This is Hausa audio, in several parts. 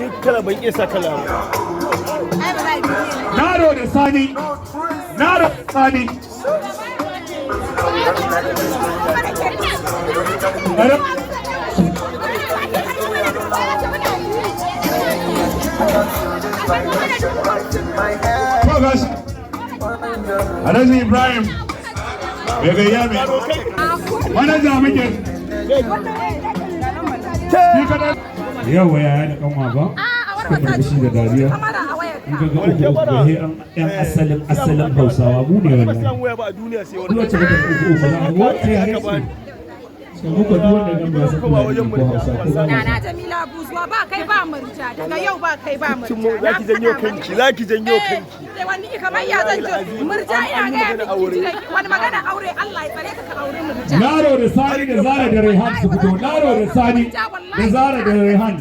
Ni kala ban iya sa kala ba. Naro da Sani, Naro da Sani. To gashi. Alhaji Ibrahim mai gayya mai manaja muke. Ni kadai. Yau yaya da kanwa ba suka murmushi da dariya. In ka ga uku uku ga yan asalin asalin Hausawa mu ne Ba wannan. san waya ba a duniya sai Duk wani. wacce muka uku uku za a wacce yare ce sai muka duk wanda gamba ya san Fulani ne ko Hausa ko ba. Nana Jamila Buzuwa, ba kai ba murja, daga yau ba kai ba murja. Za ki janyo kanki, za ki janyo kanki. Eh, wani kamar ya zan ji murja, ina ga ya miki wani magana aure, Allah ya tsare ka ka aure murja. Naro da Sani da Zara da Rehan su fito. Naro da Sani da Zara da Rehan.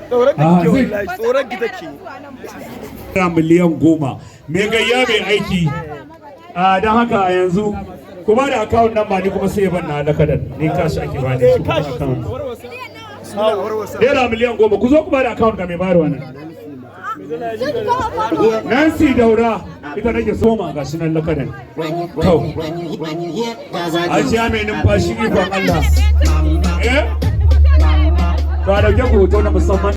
Tsoron ki Ah, take wallahi, tsoron ki take. Naira 10,000,000, mai gayya mai aiki. A don haka a yanzu kuma da account number, ni kuma sai ban na lakadan, ni cash ake ba ni shi kuma account. Naira 10,000,000, ku zo ku ba da account ga mai bayarwa nan. Nancy Daura ita nake soma, ga shi nan lakadan. To Ajiya mai numfashi, ikon Allah, eh, to a dauke ku hoto na musamman.